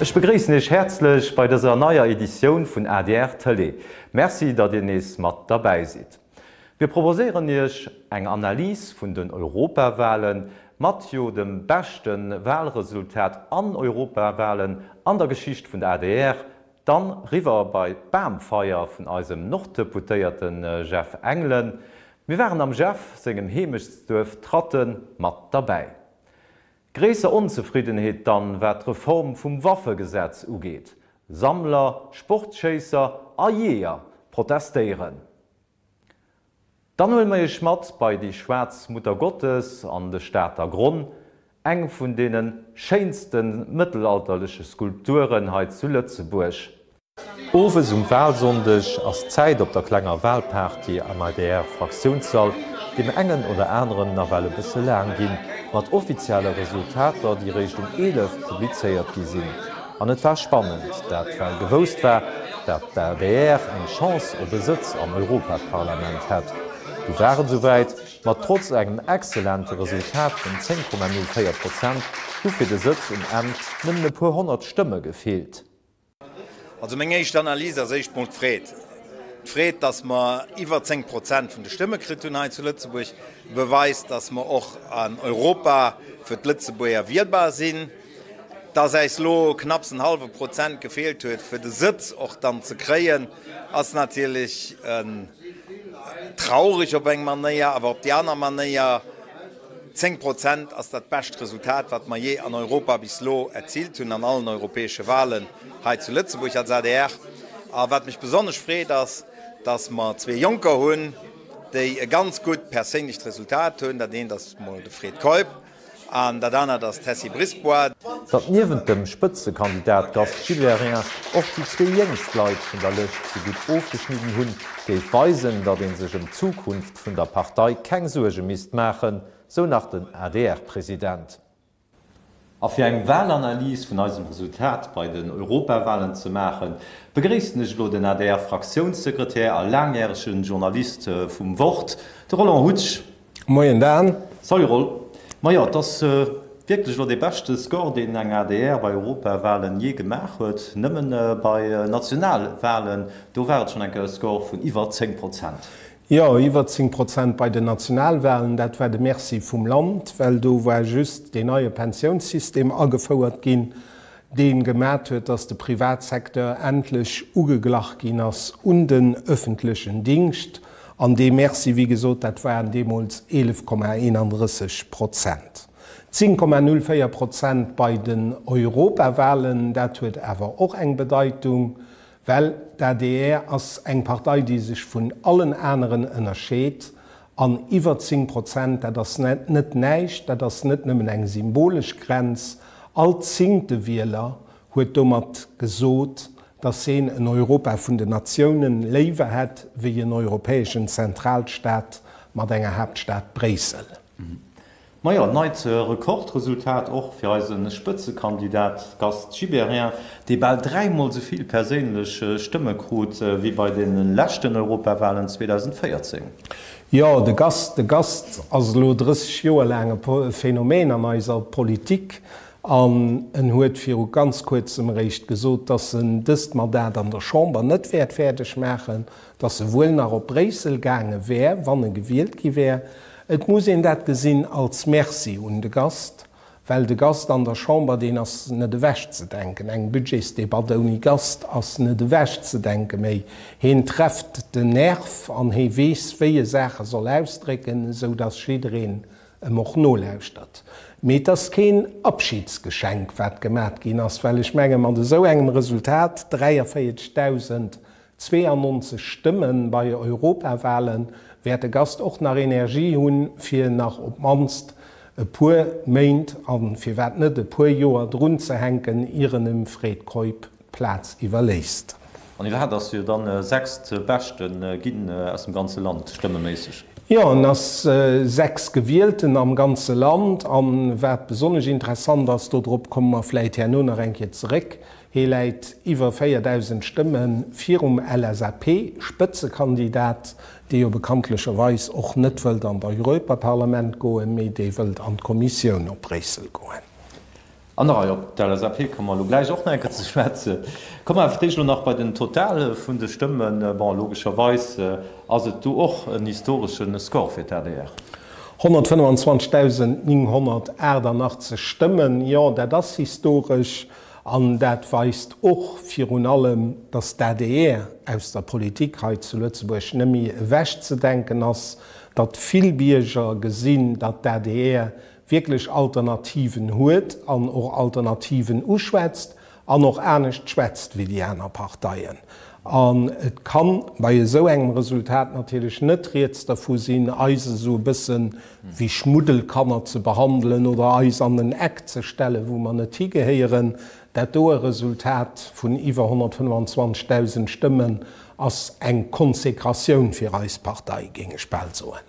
Ech begréissen Iech häerzlech bei dëser neier Editioun vun adr Tëlee. Merci, datt Dir nees mat derbäi sidd. Mir proposéieren Iech eng Analys vun den Europawalen, mat jo dem beschte Walresultat an Europawalen an der Geschicht vun der adr, Dann riwwer bei d'Bamfeier vun eisem Norddeputéierten Jeff Engelen. Mir waren am Jeff sengem Heemechtsduerf Tratten mat derbäi. Gréisser Onzefriddenheet dann wat d'Reform vum Waffegesetz ugeet. Sammler, Sportschéisser a Jeeër protestéieren. Dann huele mer iech mat bei déi schwaarz Muttergottes an de Stater Gronn, eng vun deene schéinste mëttelalterleche Skulpturen hei zu Lëtzebuerg. Owes um Wahlsonndeg ass d'Zäit op der klenger Wahlparty am ADR-Fraktiounssall deem engen oder aneren nawell e bësse laang ginn, mat offizielle Resultater, déi réischt um 11 publizéiert gi sinn. An et war spannend, dat well gewousst war, dat d'ADR eng Chance op e Sëtz am Europaparlament hätt. Du war et esouwäit, ma trotz engem excellente Resultat vun 10,04 Prozent hu fir de Sëtz um Enn nëmmen e puer 100 Stëmme gefeelt. Also meng éischt Analys ass éischt mol d'Freed. D'Freed, datt mer iwwer 10 Prozent vun de Stëmme kritt hunn hei zu Lëtzebuerg, beweist, datt mer och an Europa fir d'Lëtzebuerger wielbar sinn. Dass äis lo knapps en hallwe Prozent gefeelt huet, fir de Sëtz och dann ze kréien, ass natierlech traureg op eng Manéier, awer op déi aner Manéier, 10 Prozent ass dat bescht Resultat, wat mer jee an Europa bis lo erziilt hunn an allen europäesche Wahlen hei zu Lëtzebuerg als adr. A wat mech besonnesch freet, ass, dass mer zwee Jonker hunn, déi e ganz gutt perséinlecht Resultat hunn. Dat eent ass mol de Fred Keup, An dat anert ass d'Tessy Brisbois. Datt niewent dem Spëtzekandidat Gast Gibéryen och déi zwee jéngst Leit vun der Lëscht sou gutt ofgeschnidden hunn, géif weisen, datt ee sech ëm d'Zukunft vun der Partei keng Suerge misst maachen, sou nach den ADR-President. A fir eng Walanalys vun eisem Resultat bei den Europawalen ze maachen, begréissen ech elo den ADR-Fraktiounssekretär a laangjärege Journalist vum Wort, de Roland Hutsch. Moien Dan. Salut Roll. Majo, et ass wierklech elo dee beschte Score deen eng adr bei Europawahlen jee gemaach huet. Nëmmen bei Nationalwahlen, do war et schonn eng Kéier e Score vun iwwer 10 Prozent. Jo, iwwer 10 Prozent bei den Nationalwahlen, dat war de Merci vum Land, well do war just deen neie Pensiounssystem agefouert ginn. dee gemat huet, dass de Privatsecteur endlech ugeglach ginn ass un den öffentlechen Dingscht. An dee Merci, wéi gesot, dat waren deemools 11,31 Prozent. 10,04 Prozent bei den Europawahlen, dat huet awer och eng Bedeitung, Well d'ADR ass eng Partei, déi sech vun allen aneren ënnerscheet. An iwwer 10 Prozent, dat ass net näischt, dat ass net nëmmen eng symbolesch Grenz. All zéngte Wieler huet domat gesot, datt heen en Europa vun den Natiounen léiwer hätt wéi en europäeschen Zentralstaat mat enger Haaptstad Bréissel. Majo, neit Rekordresultat och fir eise Spëtzekandidat Gast Gibéryen, dee bal dräimol esou vill perséinlech Stëmme krut wéi bei de leschten Europawalen 2014. Jo, de Gast, de Gast ass elo 30 Joer laang e Phänomen an eiser Politik an en huet viru ganz kuerzem eréischt gesot, dass en dëst Mandat an der Chamber net wäert fäerdeg maachen, dass e wuel nach op Bréissel gaange wär, wann e gewielt gi wär. Et muss een dat gesinn als Merci un de Gast, well de Gast an der Chamber, deen ass net ewechzedenken. Eng Budgetsdebatt ouni Gast ass net ewechzedenke méi. Heen trefft den Nerv an hee weess, wéi e Saache soll ausdrécken, esou dass jiddereen em och nolauschtert. Mee et ass keen Abschiedsgeschenk, wat gemat ginn ass, well ech menge mat esou engem Resultat, 43.000 92 Stëmme bei Europawahlen, wäert de Gast och nach Energie hunn, fir nach op d'mannst e puer Méint a firwat net e puer Joer drunzehänken, ier en dem Fred Keup d'Plaz iwwerléisst. An iwwerhaapt ass jo dann sechst beschte ginn aus dem ganze Land, stëmmeméisseg. Jo, en ass sechstgewielten am ganze Land. An wat besonnesch interessant ass, dodrop komme mer vläit herno nach eng Kéier zeréck, Hie läit iwwer 4.000 Stëmme virum LSAP-Spëtzekandidat, dee jo bekanntlecherweis och net wëllt an d'Europaparlament goen, mee dee wëllt an d'Kommissioun op Bréissel goen. An der Rei. Op d'LSAP komme mer elo gläich och nach eng Kéier ze schwätzen. Komme mer awer fir d'éischt elo nach bei den Total vun de Stëmmen. Bon, logescherweis ass et do och en historesche Score fir d'ADR. 125.988 Stëmmen, jo, dat ass historesch. An dat weist och virun allem, datt d'ADR aus der Politik hei zu Lëtzebuerg net méi ewechzedenken ass, datt vill Bierger gesinn, datt d'ADR wierklech Alternativen huet an och Alternativen uschwätzt an och anescht schwätzt wéi déi aner Parteien. An et ka bei esou engem Resultat natierlech net rieds dervu sinn, eis esou e bësse wéi Schmuddelkanner ze behandelen oder eis an en Eck ze stellen, wou mer net higehéieren. Dat doe Resultat vun iwwer 125.000 Stëmmen ass eng Konsekratioun fir eis Partei, géing ech bal soen.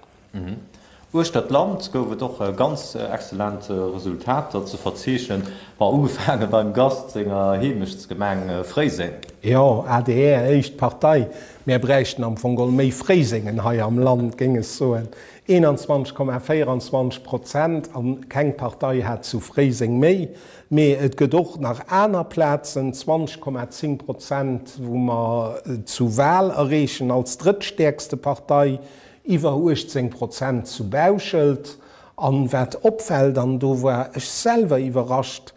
Uechter d'Land gouf et och ganz exzellent Resultater ze verzeechnen, ma ugefaange beim Gast senger Heemechtsgemeng Fréiseng. Jo, adr, éischt Partei, mär bräichten am Fong geholl méi Fréisengen hei am Land, géing ech soen. 21,24 Prozent, a keng Partei hat zu Fréiseng méi. Mee et gëtt och nach aner Plazen, 20,10 Prozent, wou mer zu Wal erreechen als drëttstäerkste Partei, Iwwer 18 Prozent zu Bauschelt. An wat opfält, an do war ech selwer iwwerrascht,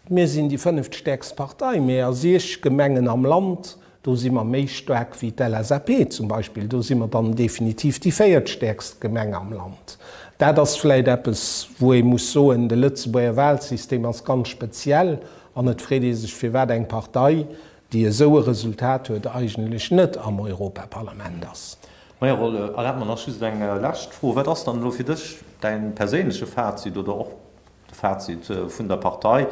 mir sinn déi fënneftstäerkst Partei, mee a siech Gemengen am Land, do si mer méi staark wéi d'LSAP zum Beispill, do si mer dann definitiv déi véiertstäerkst Gemeng am Land. Dat ass vläicht eppes, wou ee muss soen, de Lëtzebuerger Wahlsystem ass ganz speziell an et freet ee sech, firwat eng Partei, déi esou e Resultat huet, eigentlech net am Europaparlament ass. Maja Roll, erlaabt mer nach just eng lescht Fro, Wat ass dann elo fir dech däin perséinleche Fazit oder och de Fazit vun der Partei,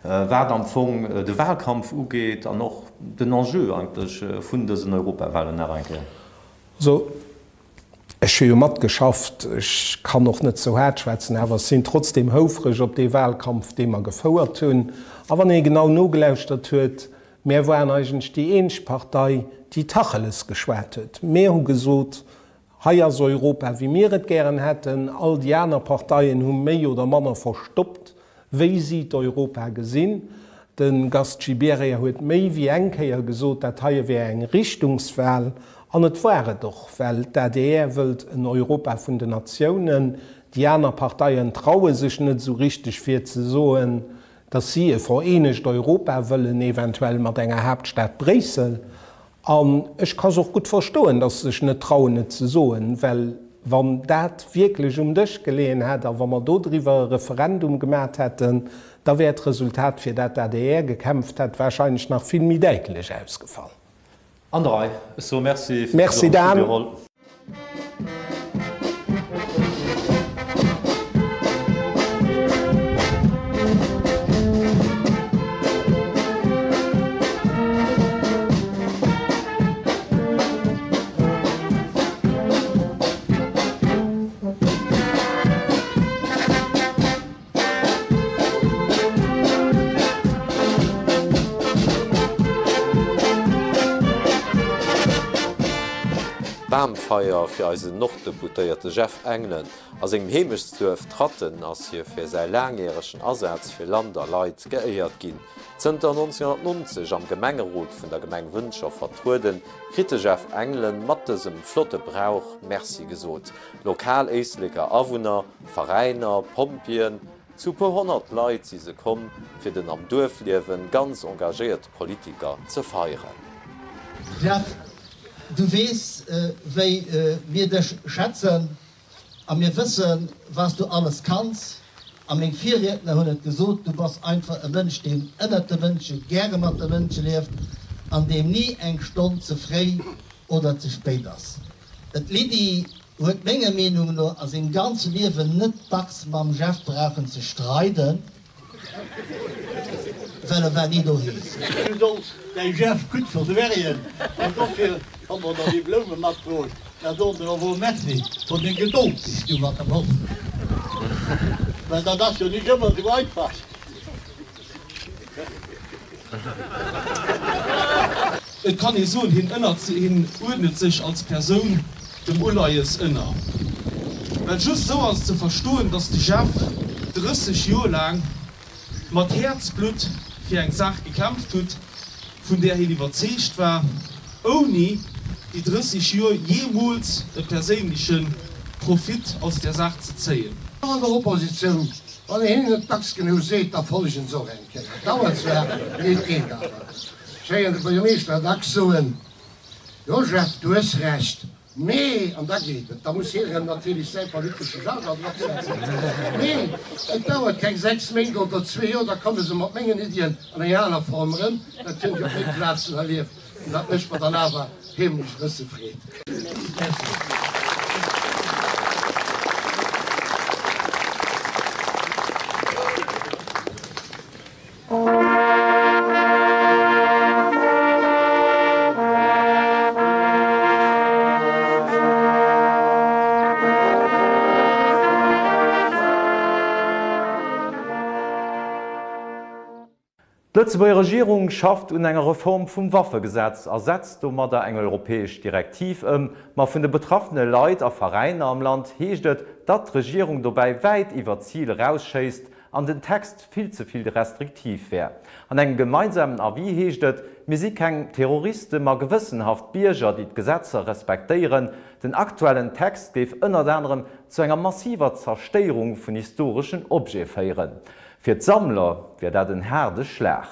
wat am Fong de Wahlkampf ugeet an och den Enjeu eigentlech vun dësen Europawahlen nach eng Kéier? Also, ech hu jo matgeschafft, ech kann och net sou haart schwätzen, awer ech sinn trotzdeem houfreg op dee Wahlkampf, dee mer gefouert hunn. A wann ee genau nogelauschtert huet, Mär waren eigentlech déi eenzeg Partei, déi Tacheles geschwat huet. Mir hu gesot, Hei ass Europa, wéi mir et gären hätten. All déi aner Parteien hu méi oder manner verstoppt, wéi si d'Europa gesinn. De Gast Gibéryen huet méi wéi eng Kéier gesot, dat heie wär eng Richtungswahl. An et war et och, well d'ADR wëllt en Europa vun den Natiounen. Déi aner Parteien traue sech net esou richteg fir ze soen, datt si e vereenegt Europa wëllen, eventuell mat enger Haaptstad Bréissel. An ech ka se och gutt verstoen, datt se sech net trauen et ze soen, well wann dat wierklech um Dësch geleeën hätt a wa mer dodriwwer e Referendum gemat hätten, da wär d'Resultat, fir dat d'ADR gekämpft hätt, wahrscheinlech nach vill méi däitlech ausgefall. An der Rei. Ech soe Merci fir Merci d'Besuch am Dan. Studio, Roll. Bamfeier fir eisen Norddeputéierte Jeff Engelen. A sengem Heemechtsduerf Tratten ass hie fir säi laangjäregen Asaz fir Land a Leit geéiert ginn. Zënter 1990 am Gemengerot vun der Gemeng Wëntger vertrueden, kritt de Jeff Engelen mat dësem flotte Brauch Merci gesot. Lokal Éisleker Awunner, Veräiner, Pompjeeën, zu puer 100 Leit si se komm, fir den am Duerfliewen ganz engagéierte Politiker ze feieren. Jeff, du weess wéi mir dech schätzen a mir wëssen, was du alles kanns. A meng Virriedner hunn et gesot, du bass einfach e Mënsch, deen ënnert de Mënsche gäre mat de Mënsche lieft an deem ni eng Stonn ze fréi oder ze spéit ass. D'Lydie huet menger Meenung no a sengem ganze Liewen net dacks mam Jeff brauchen ze streiden, well e war ni doheem. Du solls däi Jeff gutt versuergen an dofir hu mer der déi Bloume matbruecht. Mer soen der och Merci fir deng Gedold, déi s du mat em hues, well dat ass jo nik ëmmer esou einfach. Et kann ee soen, hien ënnert, hien uerdnet sech als Persoun dem Uleies ënner. Well just esou ass et ze verstoen, datt de Jeff 30 Joer laang. mat Häerzblutt fir eng Saach gekämpft hutt, vun där hien iwwerzeegt war, ouni déi 30 Joer jeemools e perséinleche Profit aus där Saach ze zéien. An der Oppositioun, wann een hinnen et dacks genuch seet, da follegen se och eng Kéier. Et dauert zwar, mee et geet awer. Ech héieren de Buergermeeschter dacks soen, Jo Jeff, du hues Recht, Mee, an da geet et, da muss hien erëm natierlech säi politesche Jargon dropsetzen, mee et dauert keng 6 Méint oder zwee Joer, da komme se mat mengen Iddien an enger aner Form erëm. Dat hunn ech op méi Plazen erlieft an dat mécht mer dann awer heemlech e bësse Freed. Merci. D'Lëtzebuerger Regierung schafft un enger Reform vum Waffegesetz a setzt domadder eng europäesch Direktiv ëm. Ma vun de betraffene Leit a Veräiner am Land heescht et, datt d'Regierung dobäi wäit iwwer d'Zil erausschéisst an den Text vill ze vill restriktiv wär. An engem gemeinsamen Avis heescht et, Mir si keng Terroristen, ma gewëssenhaft Bierger, déi d'Gesetzer respektéieren. Den aktuellen Text géif ënnert anerem zu enger massiver Zerstéierung vun historeschen Objete féieren. Fir d'Sammler wär dat en haarde Schlag.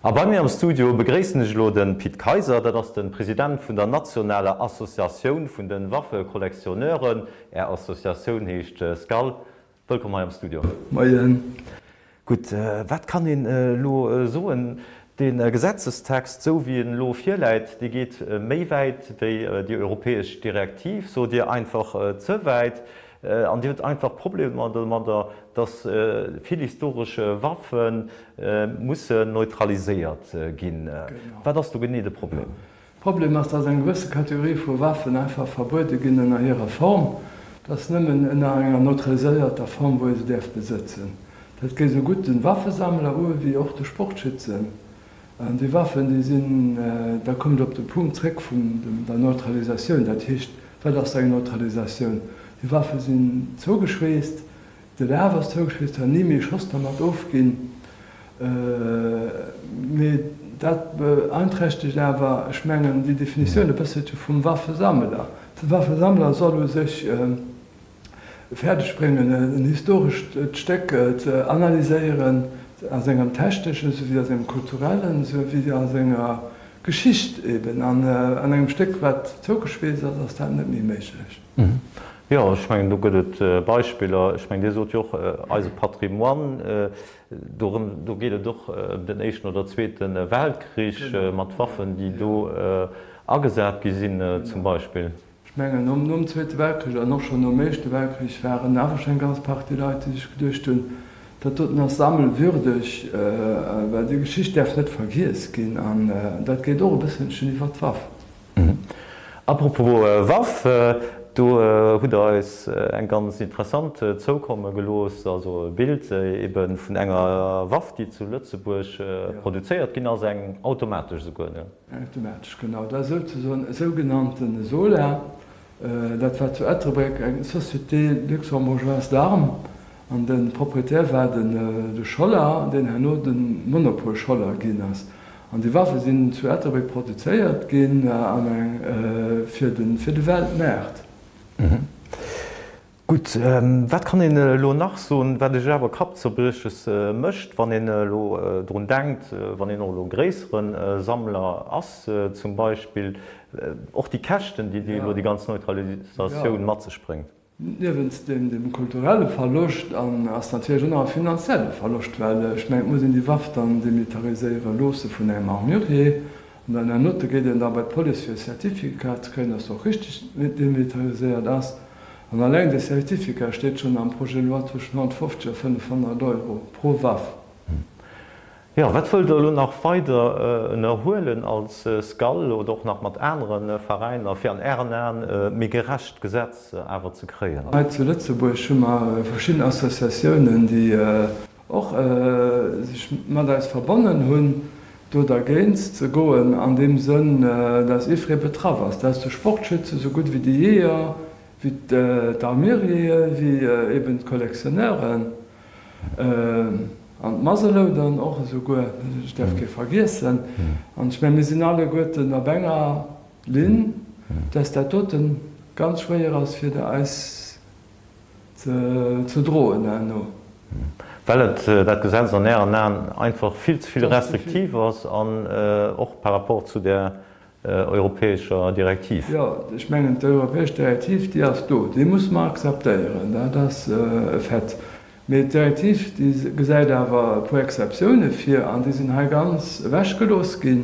A bei mir am Studio begréissen ech elo de Pit Kayser, dat ass de President vun der nationaler Associatioun vun de Waffekollektionneuren. Är Associatioun heescht SCAL. Wëllkomm hei am Studio. Moien. Gutt, wat kann een elo soen? Dee Gesetzestext, esou wéi en elo virläit, dee geet méi wäit wéi déi europäesch Direktiv, sot Dir, einfach ze wäit. An Dir hutt einfach Problemer domadder, datt vill historesch Waffe mussen neutraliséiert ginn. Wat ass do genee de Problem? Problem ass, dass eng gewësse Kategorie vu Waffen einfach verbuede ginn ënner hirer Form, dass nëmmen ënner enger neutraliséierter Form, wou ee se däerf besëtzen. Dat geet esou gutt de Waffesammler u wéi och de Sportschützen. An déi Waffen, déi sinn, da kommt et op de Punkt zréck vun der Neutralisatioun. Dat heescht, wat ass eng Neutralisatioun? Déi Waffe sinn zougeschweesst, De Laf ass zougeschweesst, hat ni méi Schoss dermat ofginn. Mee dat beeinträchtegt awer, ech mengen, déi Definitioun e bësselche vum Waffesammler. De Waffesammler soll u sech fäerdeg bréngen, en historescht Stéck ze analyséieren a sengem techneschen, souwéi a sengem kulturellen, souwéi a senger Geschicht eben. An an engem Stéck, wat zougeschweesst ass, ass dat net méi méiglech. Jo, ech mengen, do gëtt et Beispiller. Ech mengen, Dir sot jo och, eise Patrimoine, dorëm, do geet et och ëm den Éischten oder Zweete Weltkrich mat Waffen, déi do agesat gi sinn zum Beispill. Ech mengen, nom Zweete Weltkrich an och schonn nom Éischte Weltkrich waren awer schonn eng ganz Partie Leit, déi sech geduecht hunn, dat doten ass sammelwürdeg, well déi Geschicht däerf net vergiess ginn. An dat geet och e bësselchen iwwer d'Waff. Apropos Waff, do hutt Der eis eng ganz interessant zoukomme gelooss, also e Bild ebe vun enger Waff, déi zu Lëtzebuerg produzéiert ginn ass, eng automatesch esouguer, ne? Eng automatesch, genau. Dat ass souzesoen e sougenannte Sola. Dat war zu Ettelbréck eng Société luxembourgeoise d'armes an de Proprietär war de Scholler, deen herno de Monopol Scholler ginn ass. An déi Waffe sinn zu Ettelbréck produzéiert ginn an eng fir de fir de Weltmaart. Gutt, wat kann een elo nach soen, wat iech awer Kappzerbrieches mécht, wann een elo drun denkt, wann een och elo gréissere Sammler ass zum Beispill, och déi Käschten, déi elo déi ganz Neutralisatioun mat sech bréngt? Niewent dem kulturelle Verloscht an ass natierlech och nach e finanzielle Verloscht, well ech mengen, et muss een déi Waff dann demilitariséiere loosse vun engem Armurier an dann hernote geet een da bei d'Police fir e Certificat ze kréien, dass se och richteg demilitariséiert ass. An alleng dee Certificat steet schonn am Projet de loi tëschent 150 a 500 Euro pro Waff. Jo, wat wëllt Der elo nach weider ënnerhuelen als SCAL oder och nach mat anere Veräiner, fir an Ären Aen e méi gerecht Gesetz awer ze kréien? Hei zu Lëtzebuerg hu mer verschidden Associatiounen, déi och sech mat eis verbonnen hunn, do dergéint ze goen, an deem Sënn, dass jiddweree betraff ass, dat ass de Sportschütze sou gutt wéi de Jeeër, wéi d'Armuriere, wéi eben d'Collectionneuren. An d'Muzzleloadern och esouguer, ech däerf kee vergiessen. An ech mengen, mir sinn alleguerten op enger Linn, dass dat dote ganz schwéier ass fir eis ze droen herno. Well et, dat Gesetz an Ären Aen einfach vill ze vill restriktiv ass an och par rapport zu där europäescher Direktiv. Jo, ech mengen, d'europäesch Direktiv, déi ass do, déi musse mer akzeptéieren, dat ass e Fait. Mee d'Direktiv, déi gesäit awer e puer Exceptioune vir an déi sinn hei ganz ewechgelooss ginn,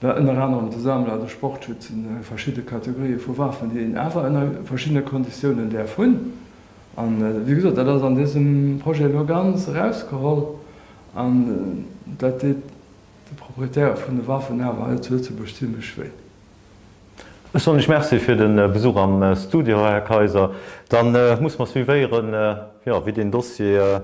ënner anerem de Sammler, de Sportschützen, verschidde Kategorië vu Waffen, déi een awer ënner verschiddene Konditiounen däerf hunn. An, wéi gesot, dat ass an dësem Projet elo ganz erausgeholl an dat deet de Proprietäre vun de Waffen awer hei zu Lëtzebuerg zimlech wéi. Ech soen lech Merci fir de Besuch am Studio, Här Kaiser. Da musse mer suivéieren, jo, wéi deen Dossier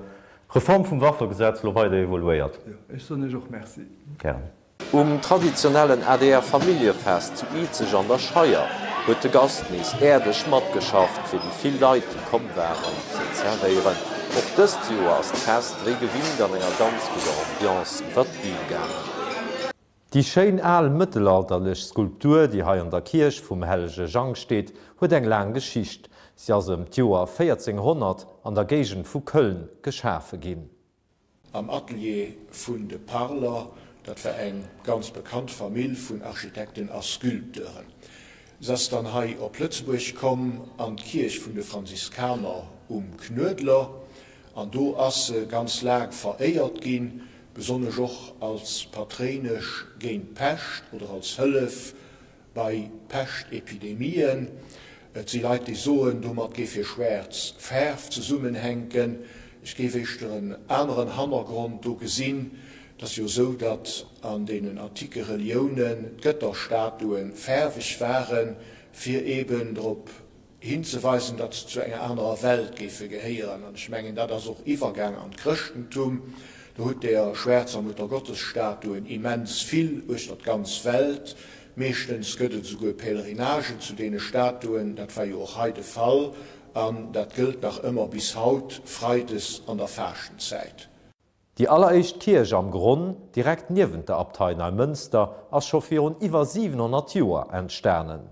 Reform vum Waffegesetz elo weider evoluéiert. Jo, ech soen lech och Merci. Gären. Um traditionellen ADR-Familljefest zu Izeg an der Scheier huet de Gast nees äerdeg matgeschafft, fir déi vill Leit, déi komm waren, ze zerwéieren. Och dëst Joer ass d'Fest wéi gewinnt an enger ganz gudder Ambiance iwwer d'Bün gaangen. Déi schéin al mëttelalterlech Skulptur, déi hei an der Kierch vum hellege Jang steet, huet eng laang Geschicht. Si ass ëm d'Joer 1400 an der Géigend vu Köln geschafe ginn. Am Atelier vun de Parler, dat war eng ganz bekannt Famill vun Architekten a Sculpteuren. Se ass dann hei op Lëtzebuerg komm, an d'Kierch vun de Franziskaner um Knuedler, an do ass se ganz laang veréiert ginn, besonnesch och als Patréinesch géint d'Pescht oder als Hëllef bei Peschtepidemien. Et si Leit, déi soen, domat géif hir schwaarz Faarf zesummenhänken. Ech géif éischter en aneren Hannergrond do gesinn. Et ass jo esou, datt an deenen antike Reliounen d'Gëtterstatue faarweg waren, fir eben drop hinzeweisen, datt se zu enger anerer Welt géife gehéieren. An ech mengen, dat ass och iwwergaang an d'Chrëschtentum. Do hutt Der schwaarzer Muttergottesstatuen immens vill uechter d'ganz Welt. Meeschtens gëtt et esouguer Pèlerinagen zu deene Statuen. Dat war jo och hei de Fall an dat gëllt nach ëmmer bis haut, freides an der Faaschtenzäit. Déi alleréischt Kierch am Gronn, direkt niewent der Abtei Neimënster, ass scho virun iwwer 700 Joer entstanen.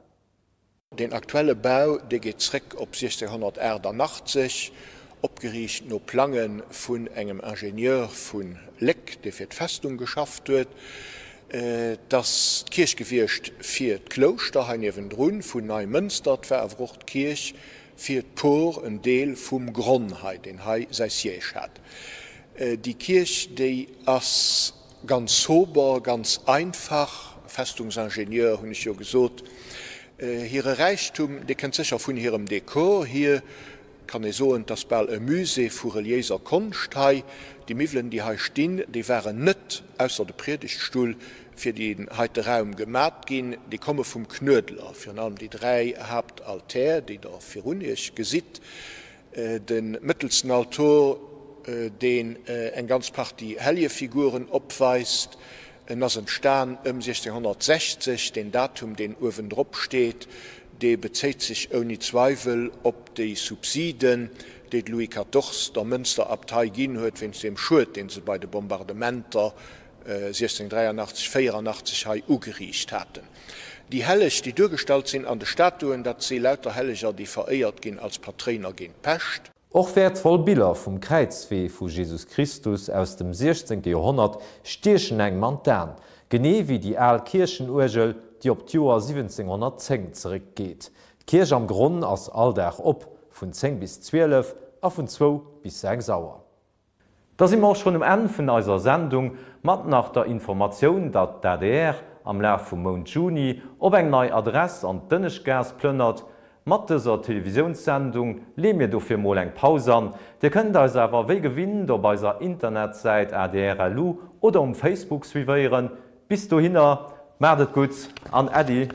Deen aktuelle Bau, dee geet zréck op 1688, opgeriicht no Plange vun engem Ingenieur vu Léck, dee fir d'Festung geschafft huet. Et ass d'Kierch gewiescht fir d'Klouschter hei niewendrun vun Neimënster. Et war awer och d'Kierch fir d'Por, en Deel vum Gronn hei, deen hei säi Siège hat. Déi Kierch, déi ass Ganz sober, ganz einfach, Festungsingenieur hunn ech jo gesot. Hire Räichtum, dee kënnt sécher vun hirem Dekor hier. Kann ee soen, 't ass bal e Musée vu reliéiser Konscht hei. Déi Miwwelen, déi hei stinn, déi waren net, ausser de Priedegtstull, fir deen heite Raum gemat ginn. Déi komme vum Knuedler, virun allem déi 3 Haaptaltär, déi Der virun Iech gesitt. De mëttelsten Altor, deen eng ganz Partie Helljefiguren opweist, en ass entstan ëm 1660. Deen Datum, deen uewendrop steet, dee bezéit sech ouni Zweiwel op déi Subsiden, déi de Louis Quatorze der Mënster Abtei ginn huet, wéinst deem Schued, dee se bei de Bombardementer 1683, 84 hei ugeriicht haten. Déi Helleg, déi duergestallt sinn an de Statuen, dat si lauter Helleger, déi veréiert ginn als Patréiner géint d'Pescht. Och wäertvoll Biller vum Kräizwee vu Jesus Christus aus dem 16. Joerhonnert stiechen engem an d'An, genee wéi déi al Kierchenuergel, déi op d'Joer 1710 zeréckgeet. D'Kierch am Gronn ass all Dag op, vun 10 bis 12 a vun zwou bis 6 Auer. Da si mer och schonn um Enn vun eiser Sendung, mat nach der Informatioun, datt d'ADR am Laf vum Mount Juni op eng nei Adress an d'Ënneschtgaass plënnert. Mat dëser Televisiounssendung leeë mir dofir mol eng Paus an. Dir kënnt eis awer wéi gewinnt op eiser Internetsäit adr.lu oder um Facebook suivéieren. Bis dohinner, maacht et gutt an Äddi!